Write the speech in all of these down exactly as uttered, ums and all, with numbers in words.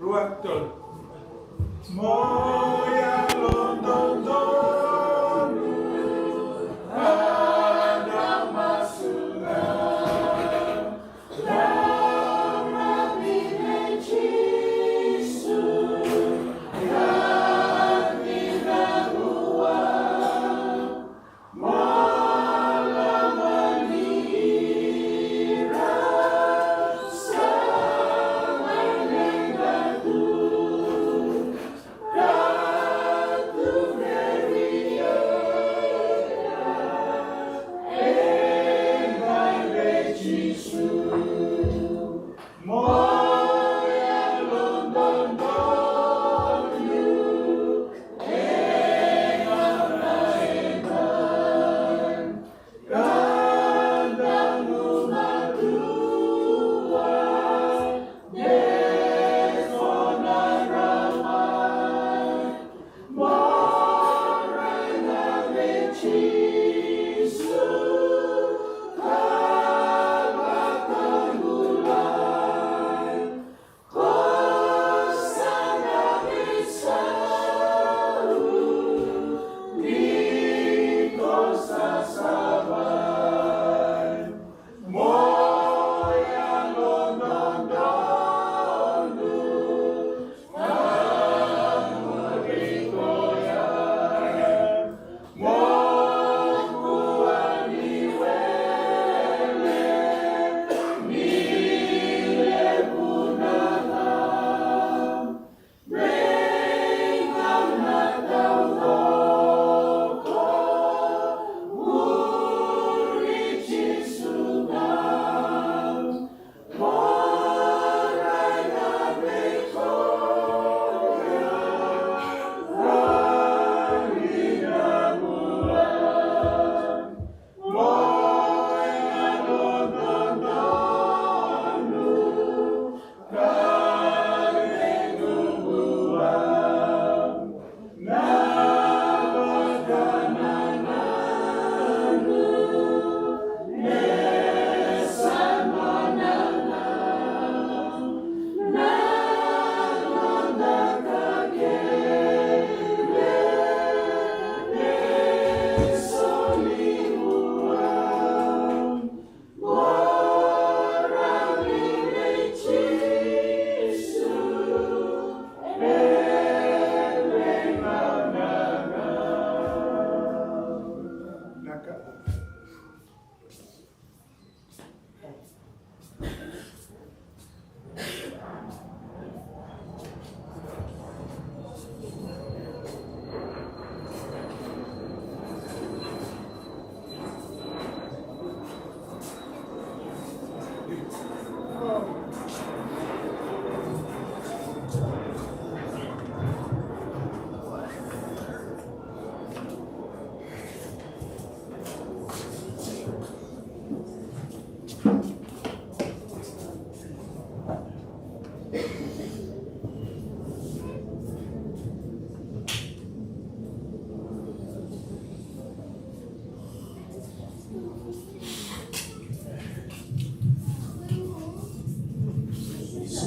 Rua, tolu. Mo yalododonu, kada masu ga. Lomani Jisu,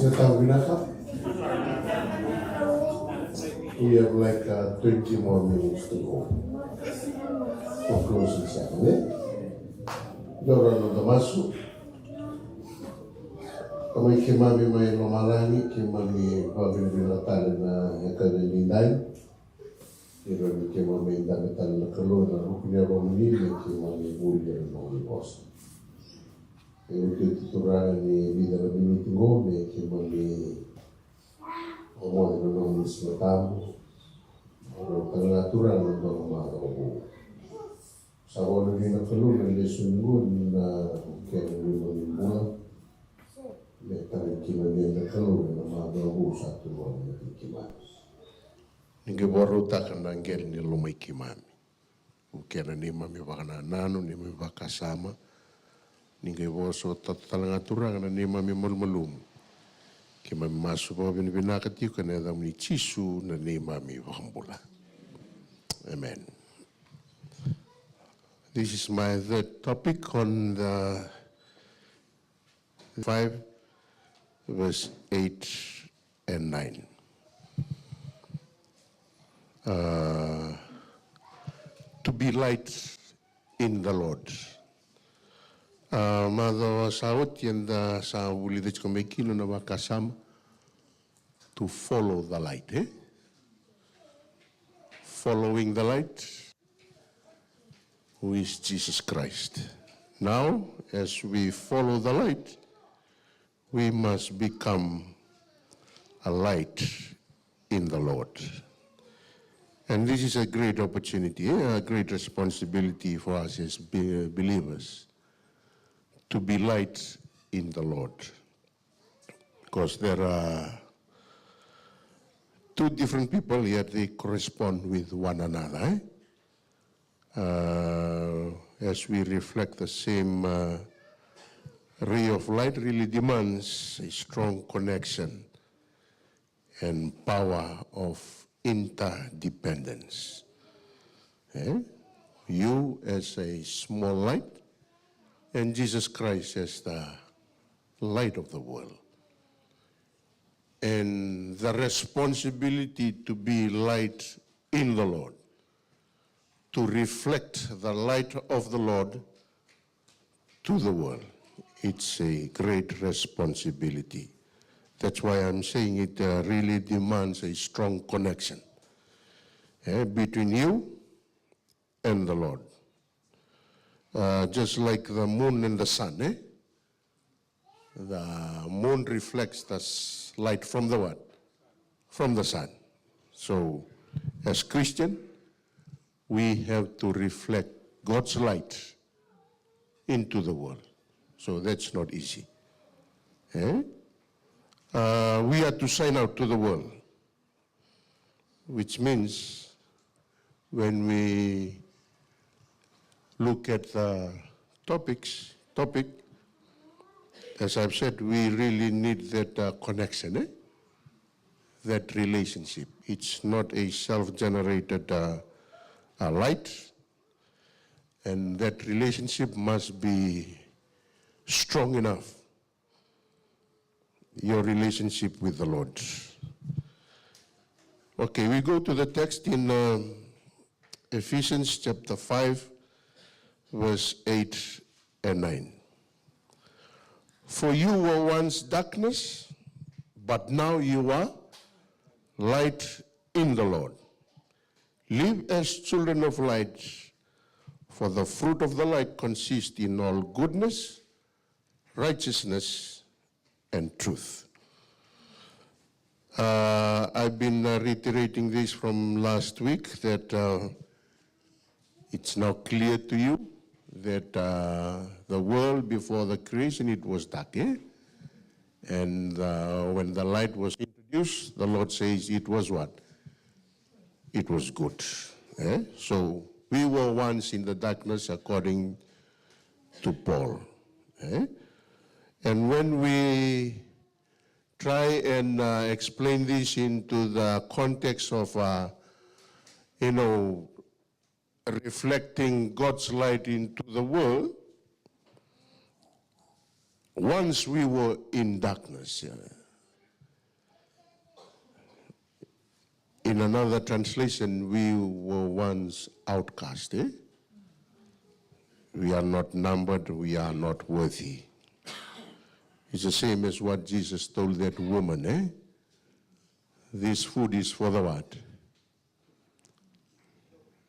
ka vinaka. Siga Tabu vinaka. We have like, uh, twenty more minutes to go for closing session, eh? Daru na noda masu. Tamai keimami mai lomalagi, keimami vakavinavinaka tale na yakavi edaidai. Ni rawa ni keimami dabe tale na Kalou ena ruku ni yalomuni me keimami vuli ena nomuni vosa. E oti, Turaga, ni vica na miniti qo me keimami moce na nomuni Siga Tabu. Rau tale ga, Turaga, na dua na macawa vou. Sa vakavinavinaka, Kalou, na lesoni qo ni na kena neimami bula. Me tarai kina vei keda, Kalou, ena macawa vou sa tu vata kei keimami. Ni qai vakarautaka na qele ni lomai keimami. Vukea na neimami vakanananu, neimami vakasama. Ni qai vosota tale ga, Turaga, na neimami malumalumu. Keimami masu vakavinavinaka tiko ena yacamuni Jisu na neimami iVakabula. Amen. This is my third topic on the five, verse eight and nine. Uh, to be light in the Lord. Uh, macawa sa oti eda sa vulica tiko mai kina na vakasama to follow the light, eh? Following the light, who is Jesus Christ. Now, as we follow the light, we must become a light in the Lord. And this is a great opportunity, eh, a great responsibility for us as be-, believers to be light in the Lord. Because there are two different people, yet they correspond with one another, eh? Uh, as we reflect the same, uh, ray of light, really demands a strong connection and power of interdependence. Eh? You as a small light, and Jesus Christ as the light of the world. And the responsibility to be light in the Lord, to reflect the light of the Lord to the world. It's a great responsibility. That's why I'm saying it, uh, really demands a strong connection, eh, between you and the Lord. Uh, just like the moon and the sun, eh? The moon reflects the s-, light from the what? From the sun. So, as Christian, we have to reflect God's light into the world. So that's not easy. Eh? Uh, we are to shine out to the world, which means when we look at the topics, topic, as I've said, we really need that, uh, connection, eh? That relationship. It's not a self-generated, uh, uh, light, and that relationship must be strong enough, your relationship with the Lord. Okay, we go to the text in, uh, Ephesians chapter five, verse eight and nine. "For you were once darkness, but now you are light in the Lord. Live as children of light, for the fruit of the light consists in all goodness, righteousness, and truth." Uh, I've been, uh, reiterating this from last week, that, uh, it's now clear to you that, uh, the world before the creation, it was dark, eh? And, uh, when the light was introduced, the Lord says it was what? It was good. Eh? So we were once in the darkness, according to Paul. Eh? And when we try and, uh, explain this into the context of, uh, you know, reflecting God's light into the world, once we were in darkness, yeah. In another translation, we were once outcast, eh? We are not numbered, we are not worthy. It's the same as what Jesus told that woman, eh? "This food is for the what?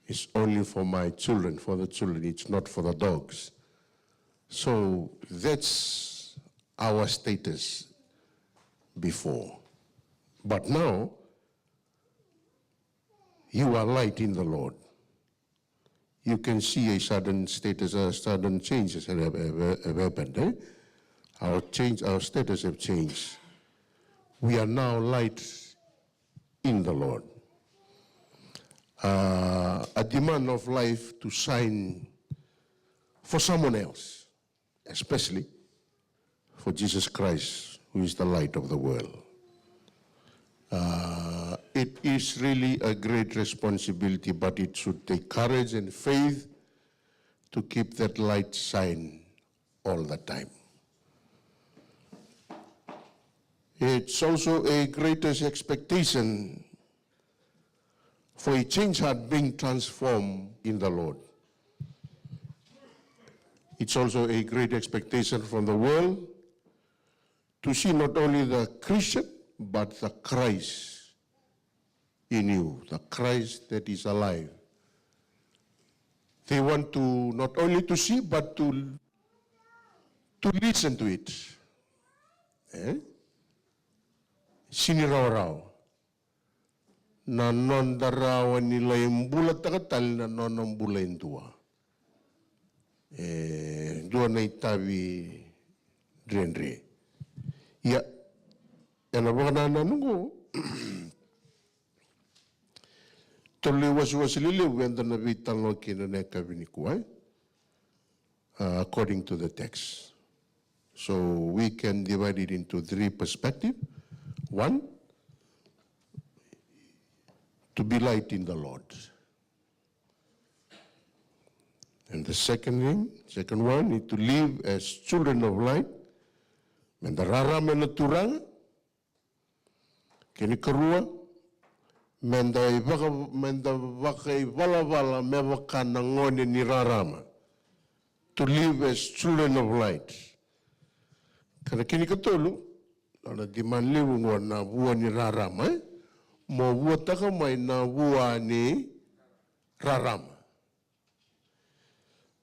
It's only for my children, for the children. It's not for the dogs." So that's our status before. But now, you are light in the Lord. You can see a sudden status, a sudden changes have, have, have happened, eh? Our change, our status have changed. We are now light in the Lord. Uh, a demand of life to shine for someone else, especially for Jesus Christ, who is the light of the world. Uh, it is really a great responsibility, but it should take courage and faith to keep that light shine all the time. It's also a greatest expectation for a change heart being transformed in the Lord. It's also a great expectation from the world to see not only the Christian, but the Christ in you, the Christ that is alive. They want to not only to see, but to, to listen to it. Eh? Sini rawarawa. Na noda rawa ni lai bulataka tale na nona bula e dua. E dua na itavi dredre. Ia, ena vakanananu qo, tolu na iwasewase lelevu eda na veitalanoa kina na yakavi nikua, e? Uh, according to the text. So we can divide it into three perspective. One, to be light in the Lord. And the second thing, second one is to live as children of light. Meda rarama ena Turaga. Kena ikarua, meda ivaka, meda vakaivalavala me vaka na gone ni rarama. To live as children of light. Ka na kena ikatolu, na demand levu qo na vua ni rarama, e? Mo vuataka mai na vua ni rarama.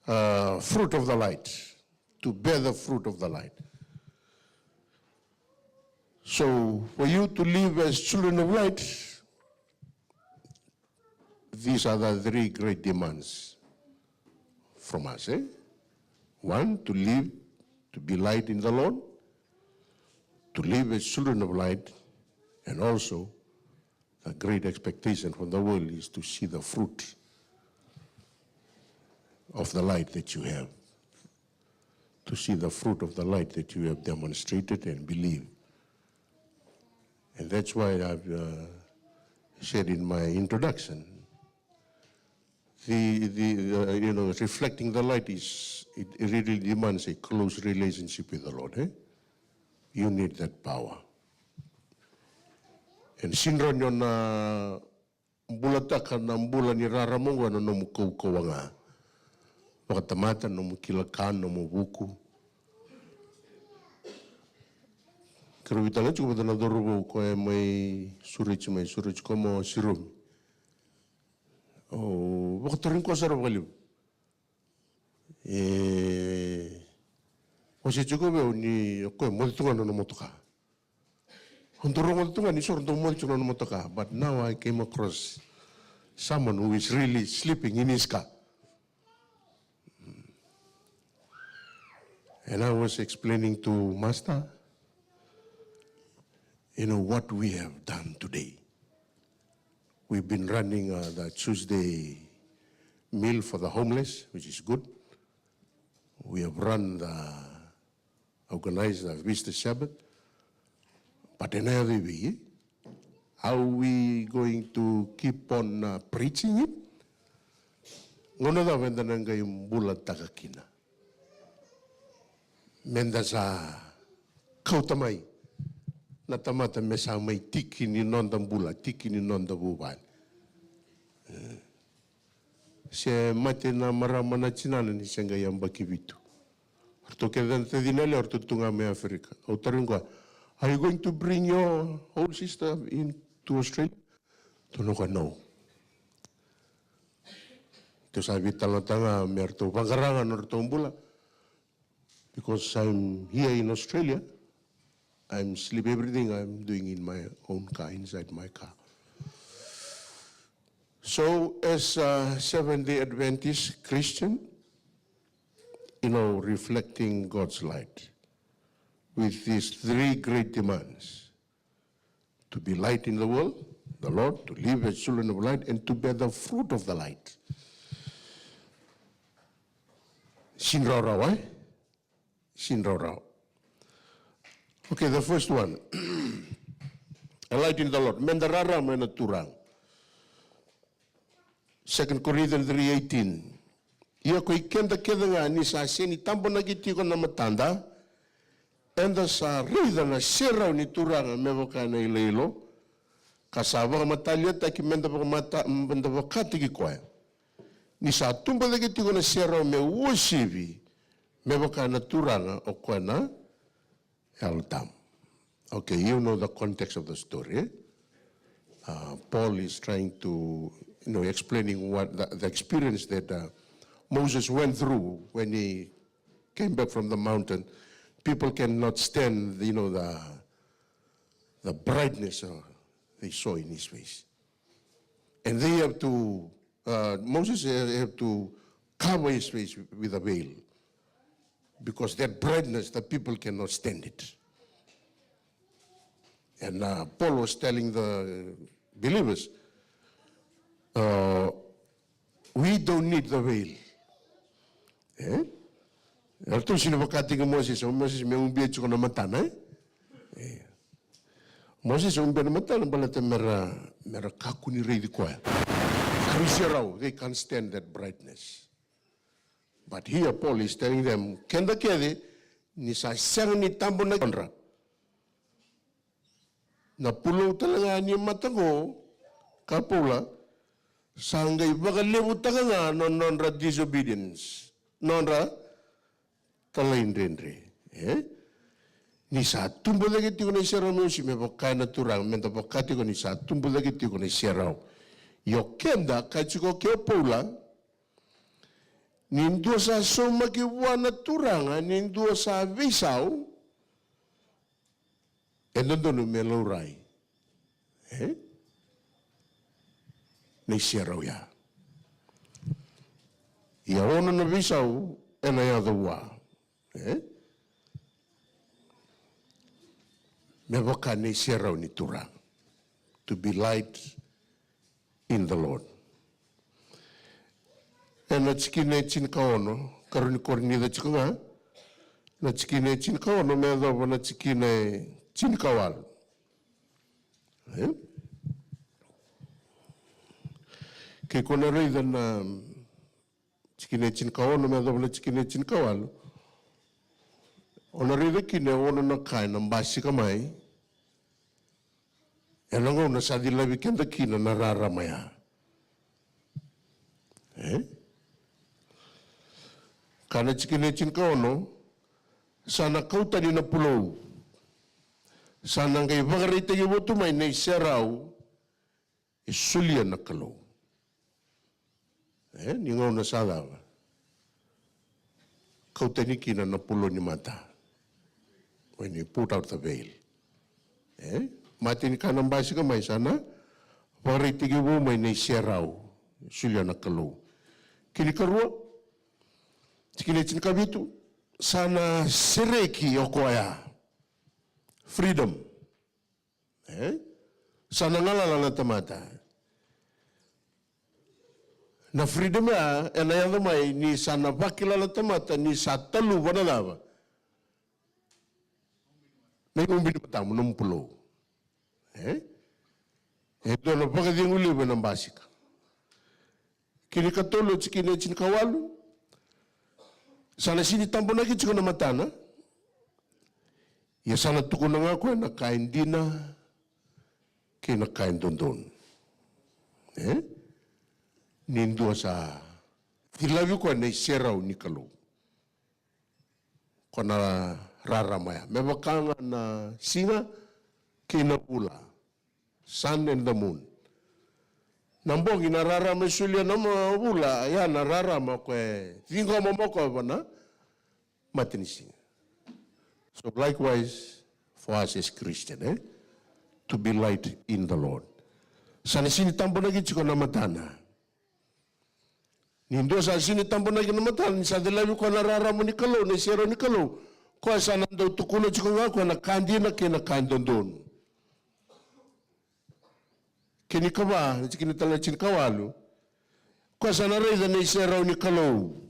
Uh, fruit of the light, to bear the fruit of the light. So, for you to live as children of light, these are the three great demands from us, eh? One, to live, to be light in the Lord, to live as children of light, and also the great expectation from the world is to see the fruit of the light that you have, to see the fruit of the light that you have demonstrated and believe. And that's why I've, uh, said in my introduction, the, the, uh, you know, reflecting the light is, it, it really demands a close relationship with the Lord, eh? You need that power. And sega ni o na bulataka na bula ni rarama oqo ena nomu kaukauwa ga vakatamata, nomu kila ka, nomu vuku. Keirau veitalanoa tiko vata na cauravou ko e mai Sureti, mai Sureti ko mo Siromi. O vakatarogi koya sara vakalevu. E, o se tiko vei au ni o koya moce tu ga na nona motoka. O dau rogoca tu ga ni so dau moce tu ga na nona motoka. But now I came across someone who is really sleeping in his car. And I was explaining to Master, you know, what we have done today. We've been running, uh, the Tuesday meal for the homeless, which is good. We have run the, organized the Feast of Sabbath. But ena yaco i vei, eh? Are we going to keep on, uh, preaching it? Gauna cava eda na qai bulataka kina? Meda sa kauta mai na tamata me sa mai tiki ni noda bula, tiki ni noda vuvale. Eh. Se mate na marama na tinana ni se qai yabaki vitu. Ratou kece na tacina yalewa, ratou tu ga mai Aferika. Au tarogi koya, are you going to bring your old sister in to Australia? Tukuna o koya, no. Tou sa veitalanoataka ga me ratou vaqara ga na nodratou bula. Because I'm here in Australia, I'm sleep, everything I'm doing in my own car, inside my car. So, as a Seventh-day Adventist Christian, you know, reflecting God's light with these three great demands: to be light in the world, the Lord, to live as children of light, and to bear the fruit of the light. Sini rawarawa, eh? Sini rawarawa. Okay, the first one. A light in the Lord. Meda rarama ena Turaga. Second Corinthians three eighteen. Ia koi keda kece ga ni sa sega ni tabonaki tiko na matada, eda sa raica na serau ni Turaga me vaka na iloilo, ka sa vakamataliataki meda vakamata-, meda vakataki koya. Ni sa tubu cake tiko na serau me uasivi me vaka na Turaga, o koya na Yalo Tabu. Okay, you know the context of the story, eh? Uh, Paul is trying to, you know, explaining what the, the experience that, uh, Moses went through when he came back from the mountain. People cannot stand, you know, the, the brightness, uh, they saw in his face. And they have to, uh, Moses have to cover his face with a veil, because that brightness, the people cannot stand it. And, uh, Paul was telling the believers, uh, we don't need the veil. Eh? Eratou sega ni vakataki Moses, o Moses me ubia tiko na matana, eh? Eh. Moses e ubia na matana baleta mera, mera kakua ni raici koya. Sa rui serau, they can't stand that brightness. But here Paul is telling them, keda kece, ni sa sega ni tabonaki nodra na pulou tale ga ni mata qo, ka Paula, sa qai vakalevutaka ga na nodra disobedience, nodra talaidredre, eh? Ni sa tubu cake tiko na iserau, me uasivi me vaka na Turaga, meda vaka tiko ni sa tubu cake tiko na iserau. Io keda, ka tiko ke o Paula, ni dua sa saumaki vua na Turaga, ni dua sa veisau, e dodonu me laurai, eh? Na iserau ya. Ia ono na veisau ena yaco vua, eh? Me vaka na iserau ni Turaga. To be light in the Lord. Ena tikina e tinikaono, karua ni Korinica tiko ga, na tikina e tinikaono me yacova na tikina e tinikawalu. Eh? Ke ko na raica na tikina e tinikaono me yacova na tikina e tinikawalu, o na raica kina e ono na ka ena basika mai ena gauna sa cilavi keda kina na rarama ya. Eh? Ka na tikina e tinikaono, sa na kau tani na pulou, sa na qai vakaraitaki votu mai na iserau e solia na Kalou. Eh, ni gauna sa cava? Kau tani kina na pulou ni mata. When you put out the veil. Eh? Matai ni ka na basika mai, sa na vakaraitaki vou mai na iserau e solia na Kalou. Kena ikarua, tikina e tinikavitu, sa na sereki o koya. Freedom. Eh? Sa na galala na tamata. Na freedom ya ena yaco mai ni sa na vakila na tamata ni sa taluva na cava? Na iubi ni matamu, nomu pulou. Eh? E dua na vakacegu levu ena basika. Kena ikatolu, tikina e tinikawalu. Sa na sega ni tabonaki tiko na matana. Ia sa na tukuna ga o koya na ka e dina kei na ka e dodonu. Eh? Ni dua sa cilavi koya na iserau ni Kalou. Ko na rarama ya. Me vaka ga na siga kei na vula. Sun and the moon. Na bogi na rarama e solia na ma-, vula, ya na rarama ko e ciqoma mo koya vua na matanisiga. So likewise, for us as Christian, eh? To be light in the Lord. Sa na sega ni tabonaki tiko na matana. Ni dua sa sega ni tabonaki na matana, ni sa cilavi koya na rarama ni Kalou, na iserau ni Kalou. Koya sa na dau tukuna tiko ga o koya na ka dina kei na ka dodonu. Kena ikava, na tikina tale na tinikawalu. Koya sa na raica na iserau ni Kalou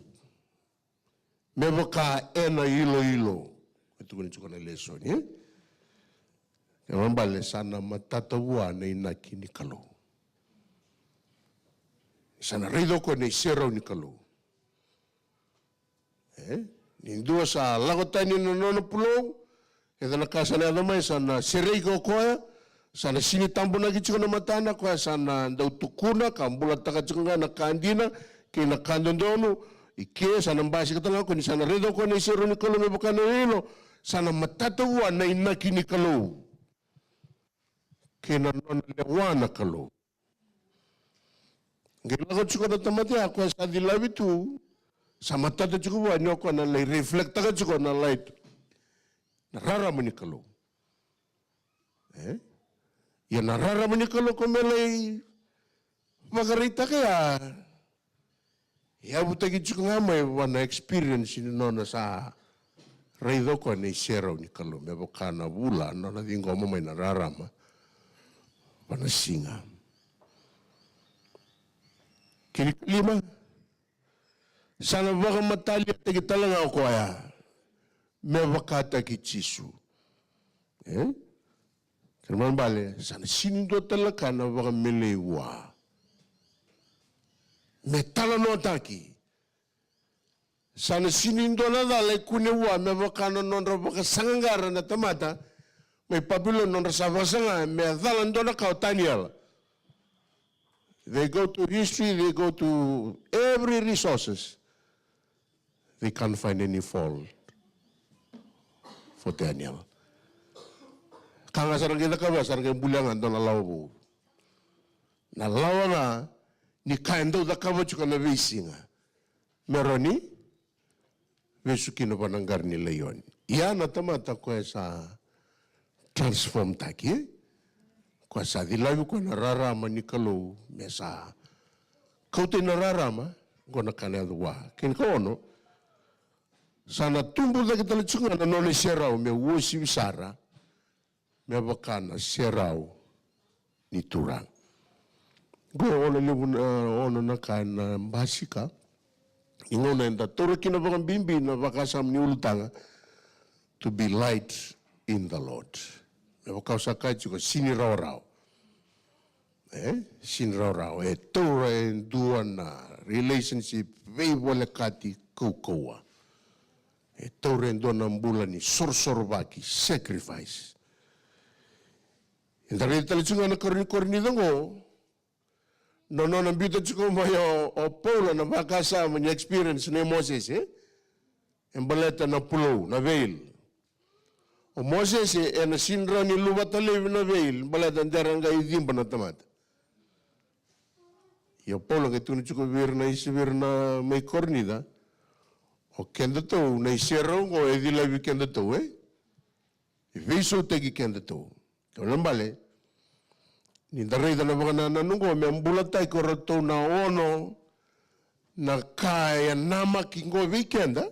me vaka ena iloilo. E tukuni tiko na lesoni, eh? Kena ibalebale sa na matata vua na inaki ni Kalou. Sa na raica o koya na iserau ni Kalou. Eh? Ni dua sa lako tani na nona pulou, Keda na ka sa na yaco mai, sa na sereki o koya, sa na sini tabonaki tiko na matana, koya sa na dau tukuna ka bulataka tiko ga na ka dina kei na ka dodonu. I ke sa na basika tale ga o koya ni sa na raica o koya na iserau ni Kalou me vaka na iloilo, sa na matata vua na inaki ni Kalou kei na nona lewa na Kalou. Qai lako tiko na tamata ya, koya sa cilavi tu, sa matata tiko vua ni o koya na lai reflectaka tiko na light, na rarama ni Kalou. E? Ia na rarama ni Kalou ko me lai vakaraitaka ya, e yavutaki tiko ga mai vua na experience ni nona sa raica o koya na iserau ni Kalou, me vaka na vula, nona ciqoma mai na rarama vua na siga. Kena ikalima, sa na vakamataliataki tale ga o koya me vakataki Jisu. E? Kena ibalebale, sa na sini dua tale na ka na vakamelei vua me talanoataki. Sa na sini dua na cala e kune vua me vaka na nodra vakasaqaqara na tamata mai Papiloni, nodra sa vakasaqa me cala dua na ka o Taniela. They go to history, they go to every resources. They can't find any fault for Daniel. Ka ga sa ra qai cakava, sa ra qai bulia ga dua na lawa vou. Na lawa ga ni ka e dau cakava tiko na veisiga. Me rawa ni vesu kina vua na qara ni laioni. Ia na tamata koya sa transform taki, e? Koya sa cilavi koya na rarama ni Kalou, me sa kauta na rarama, qo na ka na yaco vua. Kena ikaono, sa na tubu cake tale tiko ga na nona iserau me uasivi sara, me vaka na serau ni Turaga. Qo e ono levu na, ono na ka ena basika. Ni gauna eda taura kina vakabibi na vakasama ni ulutaga, to be light in the Lord. Me vaka au sa kaya tiko, sini rawarawa. E? Sini rawarawa. E taura e dua na relationship veivolekati kaukauwa. E taura e dua na bula ni sorosorovaki, sacrifice. Eda raica tale tiko ga na karua ni Korinica qo, na nona biuta tiko mai o, o Paula na vakasama ni experience nei Mosese, e? E baleta na pulou, na veil. O Mosese, e, ena sini rawa ni luvata laivi na veil, baleta de ra qai ciba na tamata. Ia o Paula qai tukuna tiko vei ira na, isa vei ira na mai Korinica, o kedatou, na iserau qo e cilavi kedatou, e? E veisautaki kedatou. Kena ibalebale, ni da raica na vakanananu qo me bulataki o ratou na ono na ka e namaki qo vei keda.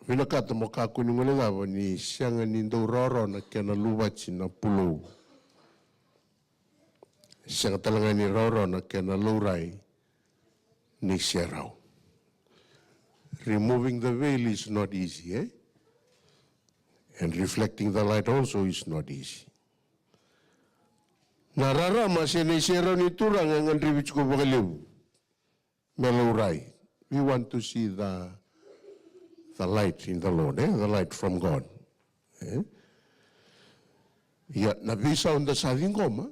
Vinakata mo kakua ni guilecava ni sega ni dau rawarawa na kena luvati na pulou. Sega tale ga ni rawarawa na kena laurai ni serau. Removing the veil is not easy, eh? And reflecting the light also is not easy. Na rarama se na iserau ni Turaga e gadrevi tiko vakalevu me laurai. We want to see the, the light in the Lord, eh? The light from God. Eh? Ia, na veisau da sa ciqoma,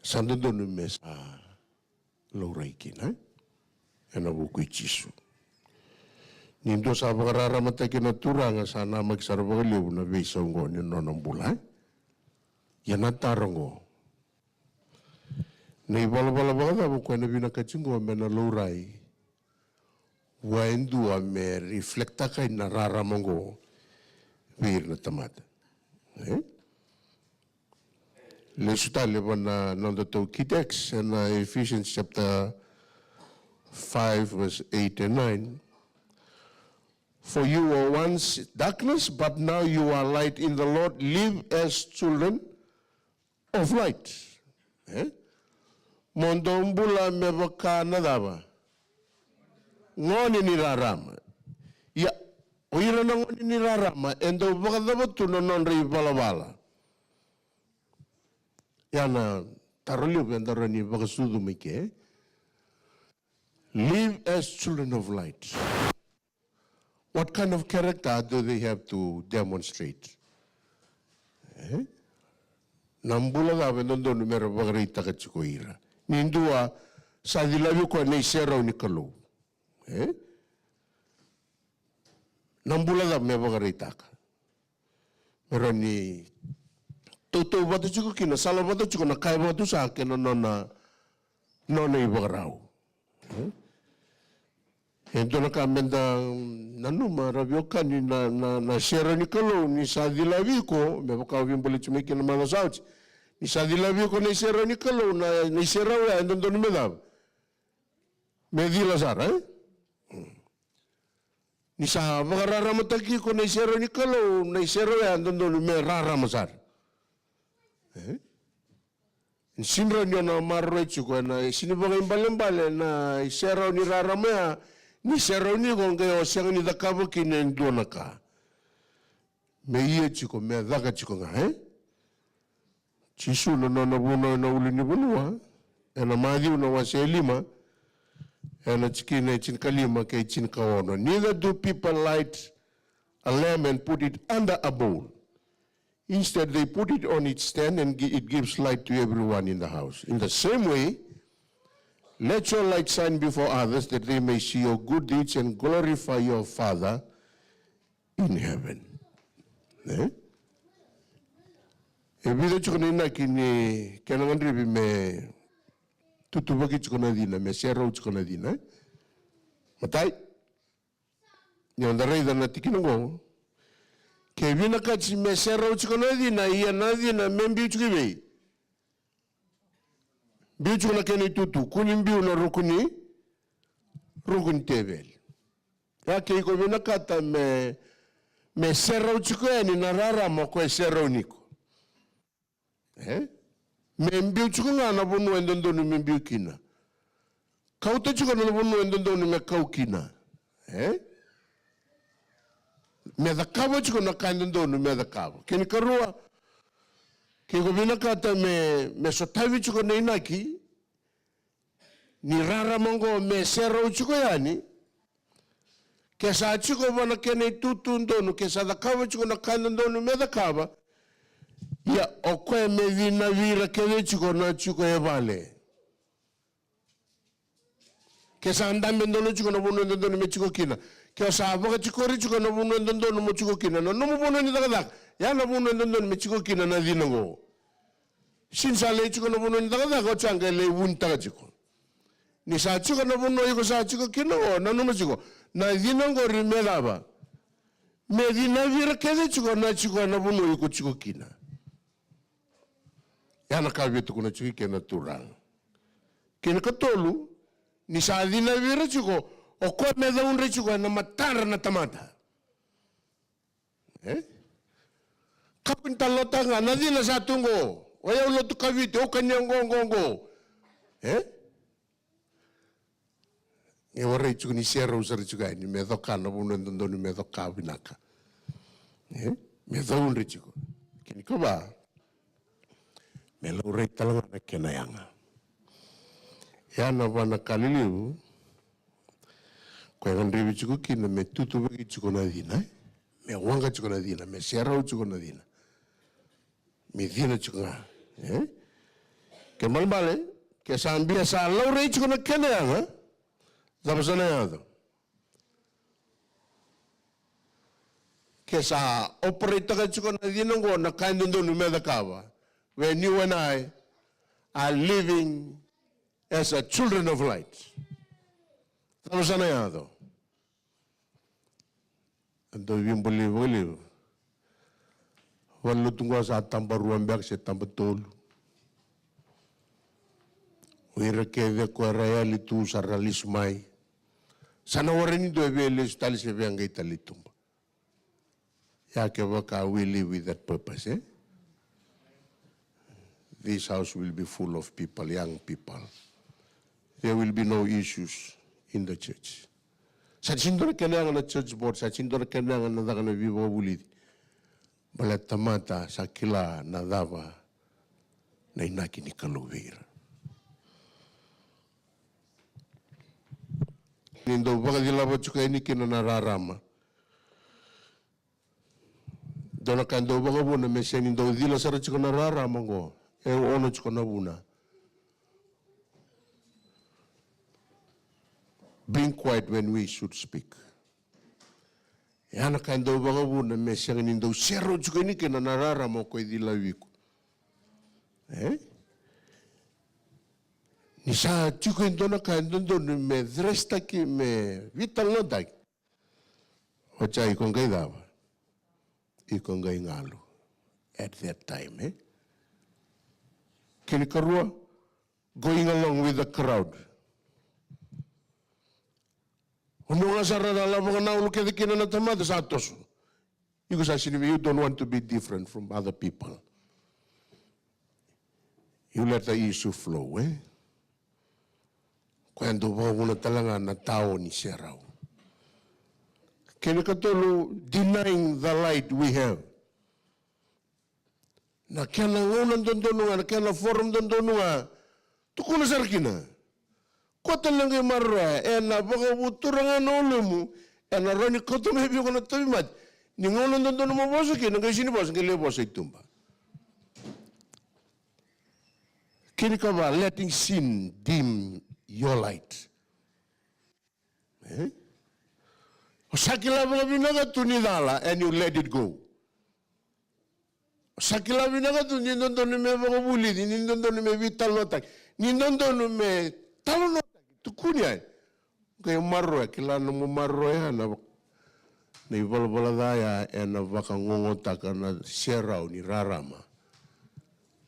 sa dodonu me sa laurai kina, eh? Ena vuku i Jisu. Ni dua sa vakararamataki na Turaga, sa namaki sara vakalevu na veisau qo ni nona bula, eh? Ia na taro qo. Na ivalavala vakacava o koya na vinakati qo me na laurai vua e dua me reflectaka na rarama qo vei ira na tamata. Eh? Lesu tale va na nodatou key text ena Ephesians chapter five, verse eight and nine. For you were once darkness, but now you are light in the Lord. Live as children of light. Eh? Mo dou bula me vaka na cava? Gone ni rarama. Ia, o ira na gone ni rarama, e dau vakacava tu na nodra ivalavala? Ia na taro levu eda rawa ni vakasucu mai ke. Live as children of light. What kind of character do they have to demonstrate? E? Na bula cava e dodonu me ra vakaraitaka tiko ira? Ni dua sa cilavi koya na iserau ni Kalou. E? Na bula cava me vakaraitaka? Me rawa ni tautauvata tiko kina, salavata tiko na ka e vakatusa kei na nona, nona ivakarau. E? E dua na ka meda nanuma, ra veiwekani, na, na, na iserau ni Kalou, ni sa cilavi iko, me vaka au veibolei tiko mai kina na macawa sa oti. Ni sa cilavi iko na iserau ni Kalou, na, na iserau ya e dodonu me cava? Me cila sara, e? Ni sa vakararamataki iko na iserau ni Kalou, na iserau ya e dodonu me rarama sara. E? Ni sini rawa ni o na maroroi tiko, ena sini vakaibalebale na iserau ni rarama ya, ni serauni iko qai o sega ni cakava kina e dua na ka. Me ia tiko, me caka tiko ga, e? Jisu na nona vunau ena ulunivanua, ena Maciu na wase e lima, ena tikina e tinikalima kei tinikaono. Neither do people light a lamp and put it under a bowl. Instead, they put it on its stand and gi-, it gives light to everyone in the house. In the same way, let your light shine before others that they may see your good deeds and glorify your Father in heaven. E? E vica tiko na inaki ni kena gadrevi me tutuvaki tiko na cina, me serau tiko na cina, e? Matai, ni o da raica na tikina oqo. Ke vinakati me serau tiko na cina, ia na cina me biu tiko i vei? Biu tiko na kena itutu, kua ni biu na ruku ni, ruku ni teveli. Ia ke iko vinakata me, me serau tiko yani na rarama o koya e serauni iko. E? Me biu tiko ga na vanua e dodonu me biu kina. Kauta tiko na vanua e dodonu me kau kina. E? Me cakava tiko na ka e dodonu me cakava. Kena ikarua, ke iko vinakata me, me sotavi tiko na inaki ni rarama oqo me serau tiko yani, ke sa tiko va na kena itutu donu, ke sa cakava tiko na ka e dodonu me cakava, ia o koya me cinavi ira kece tiko na tiko e vale. Ke sa dabe donu tiko na vanua e dodonu me tiko kina, ke o sa vakatikori tiko na vanua e dodonu mo tiko kina, na nomu vanua ni cakacaka, ya na vanua e dodonu me tiko kina na cina oqo. Sini sa lai tiko na vanua ni cakacaka, oti ya qai lai vunitaka tiko. Ni sa tiko na vanua iko sa tiko kina oqo, nanuma tiko, na cina oqori me cava? Me cinavi ira kece tiko na tiko ena vanua iko tiko kina. Ya na ka via tukuna tiko i ke na Turaga. Kena ikatolu, ni sa cinavi ira tiko, o koya me caudre tiko ena matadra na tamata. E? Kakua ni talanoataka ga na cina sa tu oqo. O yau lotu kaviti, au kania oqo, oqo, oqo. E? E warai tiko ni serau sara tiko yani me coka na vanua e dodonu me coka vinaka. E? Me caudre tiko. Kena ikava, me laurai tale ga na kena yaga. Ya na va na ka lelevu. Koya e gadrevi tiko kina me tutuvaki tiko na cina, e? Me waqa tiko na cina, me serau tiko na cina. Me cina tiko ga, e? Ke balebale, ke sa bia sa laurai tiko na kena yaga, cava sa na yaco? Ke sa operataka tiko na cina oqo na ka e dodonu me cakava, when you and I are living as a children of light. Cava sa na yaco? A dau veibolei vakalevu. Valenilotu qo sa taba rua beka se taba tolu. O ira kece ko era yali tu sa ra lesu mai. Sa na warai ni dua e via lesu tale se via qai tale i tuba. Ia kevaka we live with that purpose, e? This house will be full of people, young people. There will be no issues in the church. Sa sini dua na kena yaga na church board, sa sini dua na kena yaga na caka na veivakavulici. Baleta tamata sa kila na cava na inaki ni Kalou vei ira. Ni dau vakacilava tiko yani kina na rarama. Dua na ka e dau vakavuna me sega ni dau cila sara tiko na rarama oqo. E ono tiko na vuna. Being quiet when we should speak. E a na ka e dau vakavuna me sega ni dau serau tiko yani kina na rarama o koya e cilavi iko. E? Ni sa tiko e dua na ka e dodonu me address-taki, me veitalanoataki. Oti ya iko qai cava? Iko qai galu at that time, e? Kena ikarua, going along with the crowd. O nomu ga sara na lavo ga na ulu kece kina na tamata sa toso. Iko sa sini, you don't want to be different from other people. You let the issue flow, e? Koya e dau vakavuna tale ga na tao ni serau. Kena ikatolu, denying the light we have. Na kena gauna dodonu ga, na kena forum dodonu ga, tukuna sara kina. Ko tale na qai maroroya, ena vakavutura ga na ulumu, ena rawa ni kauta mai vei iko na tauvimate. Ni gauna dodonu mo vosa kina, qai sini vosa, qai lai vosa i tuba. Kena ikava, letting sin dim your light. E? O sa kila vakavinaka tu ni cala, and you let it go. O sa kila vinaka tu ni dodonu me vakavulici, ni dodonu me veitalanoataki, ni dodonu me talanoataki, tukuni yani. Qai maroroya, kila na nomu maroroya na, na ivalavala ca ya ena vakagogotaka na serau ni rarama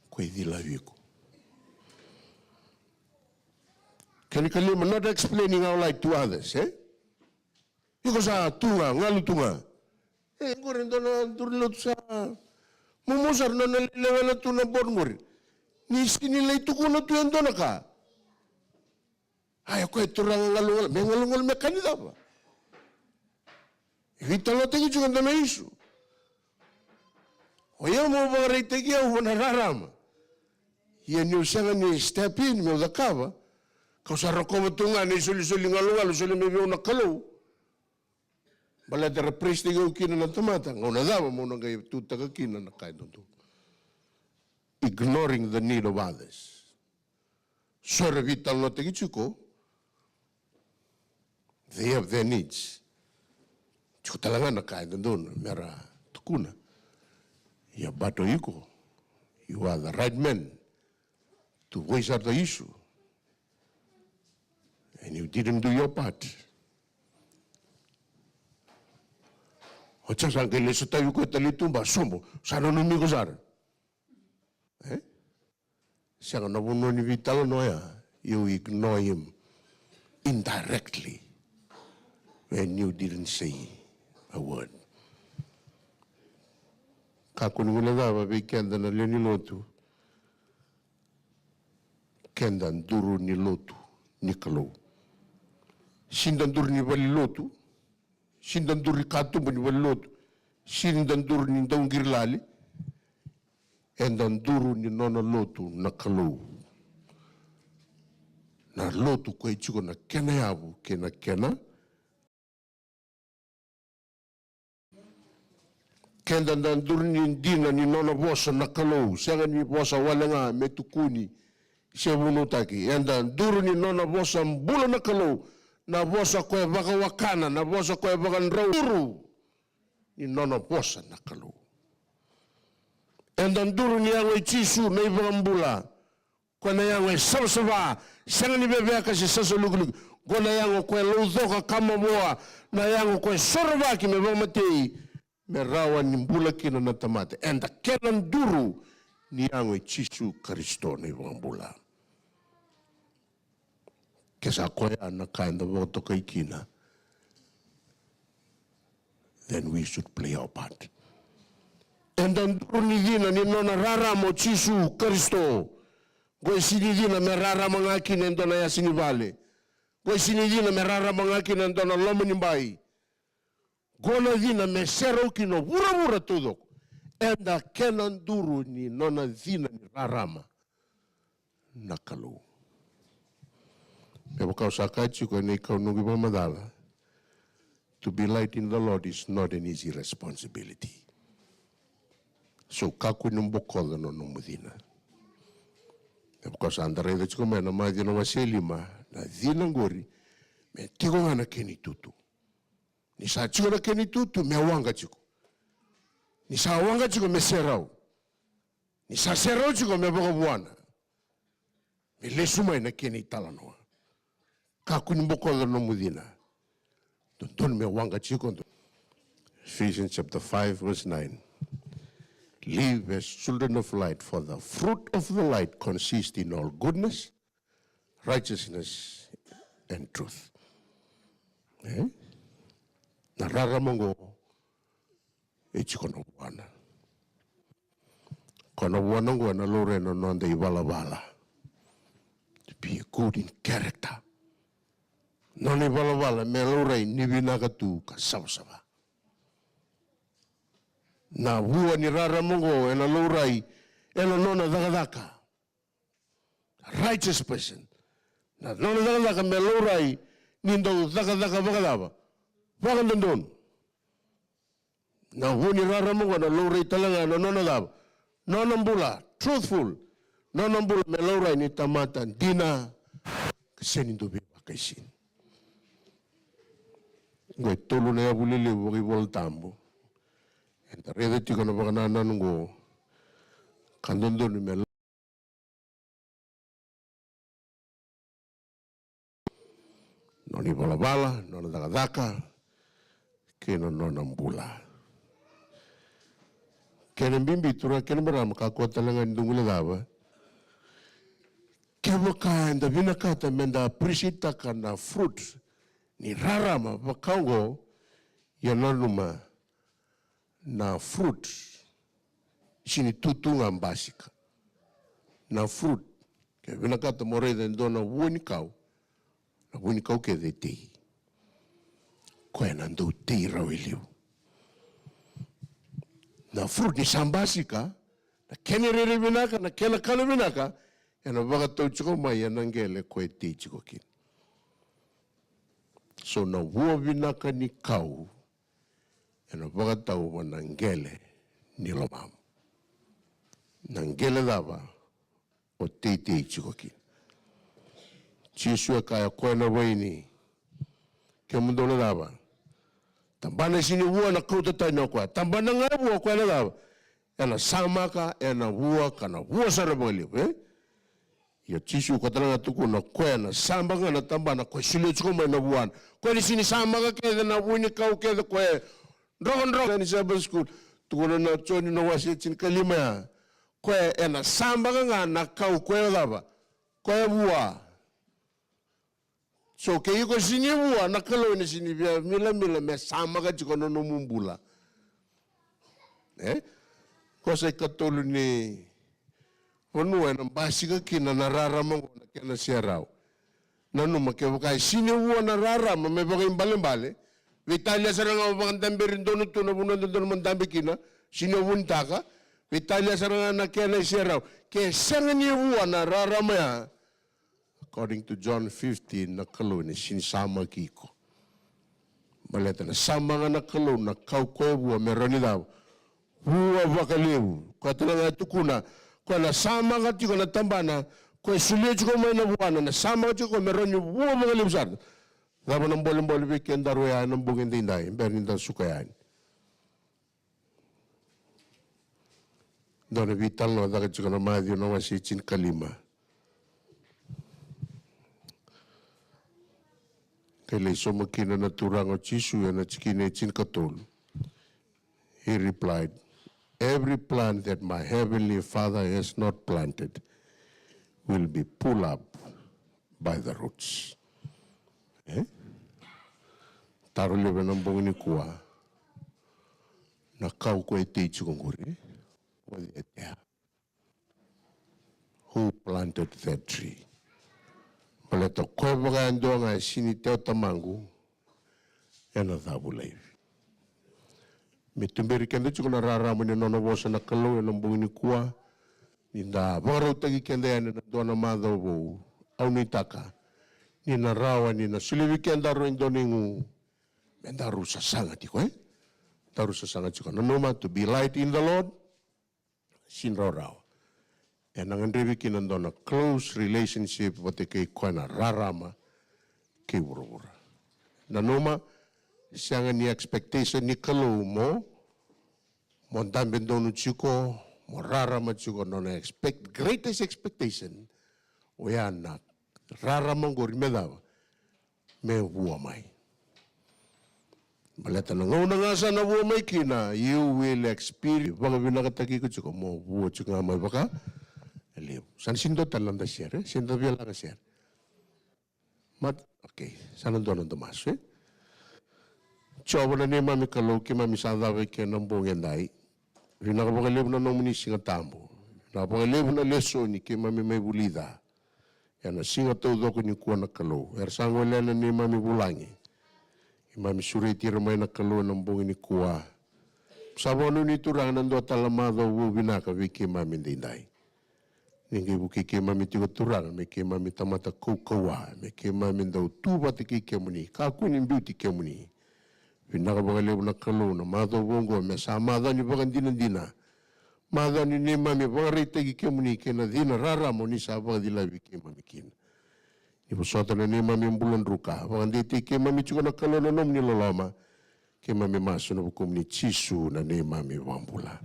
ko e cilavi iko. Kena ikalima, not explaining our light to others, e? Iko sa tu ga, galu tu ga. E, qori e dua na duru ni lotu sa momo sara, nona lewena tu na board qori. Ni sini lai tukuna tu e dua na ka. Ai, o koya e turaga galugalu, me galugalu me ka ni cava? E veitalanoataki tiko e dua na issue. O yau meu vakaraitaki au vua na rarama. Ia niu sega ni step in meu cakava, kau sa rokova tu ga na isolisoli galugalu solia mai vei au na Kalou. Baleta ra praise-taki au kina na tamata, gauna cava meu na qai tutaka kina na ka e dodonu? Ignoring the need of others. So era veitalanoataki tiko, they have their needs. Tiko tale ga na ka e dodonu me ra tukuna. Ia but o iko, you are the right man to voice out the issue. And you didn't do your part. O sa qai lesu tavi koya tale i tuba, sobo, sa nanumi iko sara. E? Sega, na vanua ni veitalanoa ya, you ignore him indirectly when you didn't say a word. Kakua ni guilecava vei keda na lewe ni lotu, keda duru ni lotu ni Kalou. Sini da duru ni valenilotu, sini da duru ni katuba ni valenilotu, sini da duru ni dauqirilali, eda duru ni nona lotu na Kalou. Na lotu koya e tiko na kena yavu kei na kena. Keda da duru ni dina ni nona vosa na Kalou, sega ni vosa wale ga me tukuni se vunautaki. Eda duru ni nona vosa bula na Kalou, na vosa koya e vakawakana, na vosa koya e vakadrau. Duru ni nona vosa na Kalou. Eda duru ni yago i Jisu na iVakabula. Koya na yago e savasava, sega ni veveka se sasalukiluki. Koya na yago koya e laucoka ka mavoa, na yago koya e sorovaki me vakamatei, me rawa ni bula kina na tamata. Eda kena duru ni yago i Jisu Karisito na iVakabula. Ke sa koya na ka eda vakatokai kina, then we should play our part. Eda duru ni cina ni nona rarama o Jisu Karisito. Qo e sini cina me rarama ga kina e dua na yasa ni vale. Qo e sini cina me rarama ga kina e dua na loma ni bai. Qo na cina me serau kina o vuravura taucoko. Eda kena duru ni nona cina ni rarama na Kalou. Me vaka au sa kaya tiko ena ikau noqu ivakamacala, to be light in the Lord is not an easy responsibility. So kakua ni bokoca na nomu cina. Me vaka au sa da raica tiko mai na Maciu na wase e lima, na cina qori me tiko ga na kena itutu. Ni sa tiko na kena itutu, me waqa tiko. Ni sa waqa tiko, me serau. Ni sa serau tiko, me vakavuana. Me lesu mai na kena italanoa. Kakua ni bokoca na nomu cina. Dodonu me waqa tiko. Ephesians chapter five, verse nine. Live as children of light, for the fruit of the light consists in all goodness, righteousness, and truth. E? Na rarama oqo e tiko na vuana. Ko na vuana oqo ena laurai na noda ivalavala. To be good in character. Nona ivalavala me laurai ni vinaka tu ka savasava. Na vua ni rarama oqo ena laurai ena nona cakacaka. Righteous person. Na nona cakacaka me laurai ni dau cakacaka vakacava? Vakadodonu. Na vu ni rarama oqo na laurai tale ga na nona cava? Nona bula, truthful. Nona bula me laurai ni tamata dina, ka sega ni dau veivakaisini. Oqo e tolu na yavu lelevu vakaivolatabu eda raica tiko na vakanananu oqo. Ka dodonu me nona ivalavala, nona cakacaka, kei na nona bula. Kena bibi, turaga kei na marama, kakua tale ga ni dou guilecava. Kevaka eda vinakata meda appreciate-taka na fruit ni rarama vaka oqo, ia nanuma na fruit, sega ni tutu ga basika. Na fruit, ke vinakata mo raica e dua na vuanikau, na vuanikau kece e tei. Koya na dau tei rawa e liu. Na fruit ni sa basika, na kena rairai vinaka, na kena kana vinaka, ena vakatau tiko mai ena qele koya e tei tiko kina. So na vua vinaka ni kau, ena vakatau vua na qele ni lomamu. Na qele cava o teitei tiko kina? Jisu e kaya, koya na vaini. Kemudou na cava? Tabana sega ni vua ena kauta tani o koya. Tabana ga e vua o koya na cava? Ena samaka, ena vua, ka na vua sara vakalevu, e? Ia Jisu ko tale ga tukuna o koya na saba ga na tabana, koya solia tiko mai na vuana. Koya ni sega ni samaka kece na vuanikau kece koya e drokadroka ni Sabbath school. Tukuna na Joni na wase tinikalima ya. Koya ena samaka ga na kau koya cava? Koya vua. So ke iko sega ni vua, na Kalou ena sega ni via milamila me samaka tiko na nomu bula. E? Ko sa ikatolu ni vanua ena basika kina na rarama oqo na kena serau. Nanuma kevaka e sega ni vua na rarama me vakaibalebale, veitalia sara ga o vakadaberi donu tu na vanua dodonu mo dabe kina, sega ni o vunitaka, veitalia sara ga na kena iserau. Ke sega ni vua na rarama ya, according to John fifteen, na Kalou ena sega ni samaki iko. Baleta na samaka na Kalou na kau koya vua me rawa ni cava? Vua vakalevu. Koya tale ga e tukuna, koya na samaka tiko na tabana, koya solia tiko mai na vuana, na samaka tiko me rawa ni vua vakalevu sara. Cava na bolebole vei kedaru ya ena bogi edaidai, bera ni da suka yani? Dua na veitalanoa caka tiko na Maciu na wase tinikalima. Qai lai sauma kina na Turaga o Jisu ena tikina e tinikatolu. He replied, every plant that my heavenly Father has not planted will be pulled up by the roots. E? Taro levu ena bogi nikua. Na kau koya e tei tiko qori, o cei e tea? Who planted that tree? Baleta o koya vakayadua ga e sega ni tea o Tamaqu, ena cavu laivi. Me tuberi keda tiko na rarama ni nona vosa na Kalou ena bogi nikua, ni da vakarautaki keda yani ena dua na macawa vou. Au nuitaka ni na rawa ni na solia vei kedaru e dua na igu me daru sasaga tiko, e? Daru sasaga tiko. Nanuma, to be light in the Lord, sega ni rawarawa. Ena gadrevi kina dua na close relationship vata kei koya na rarama kei vuravura. Nanuma, sega ni expectation ni Kalou mo, mo dabe donu tiko, mo rarama tiko, nona expect, greatest expectation, oya na rarama oqori me cava? Me vua mai. Baleta na gauna ga sa na vua mai kina, you will experience, vakavinakataki iko tiko mo vua tiko ga mai vakalevu. Sa na sega ni dua tale na noda sere, sega ni da via laga sere. Mat, okay, sa na dua na noda masu, e? Jiova na neimami Kalou, keimami sa cava eke ena bogi edai. Vinaka vakalevu na nomuni Siga Tabu. Vinaka vakalevu na lesoni keimami mai vulica ena siga taucoko nikua na Kalou. Era sa gole yani na neimami vulagi. Keimami sureti ira mai na Kalou ena bogi nikua. Sa vakanuinui Turaga na dua tale na macawa vou vinaka vei keimami edaidai. Ni qai vukei keimami tiko Turaga, me keimami tamata kaukauwa, me keimami dau tu vata kei kemuni, kakua ni biuti kemuni. Vinaka vakalevu na Kalou na macawa vou oqo, me sa macawa ni vakadinadina. Macawa ni neimami vakaraitaki kemuni kei na cina rarama o ni sa vakacilavi keimami kina. Ni vosota na neimami bula druka, vakadeitaki keimami tiko na Kalou na nomuni loloma. Keimami masu ena vukumuni Jisu na neimami iVakabula.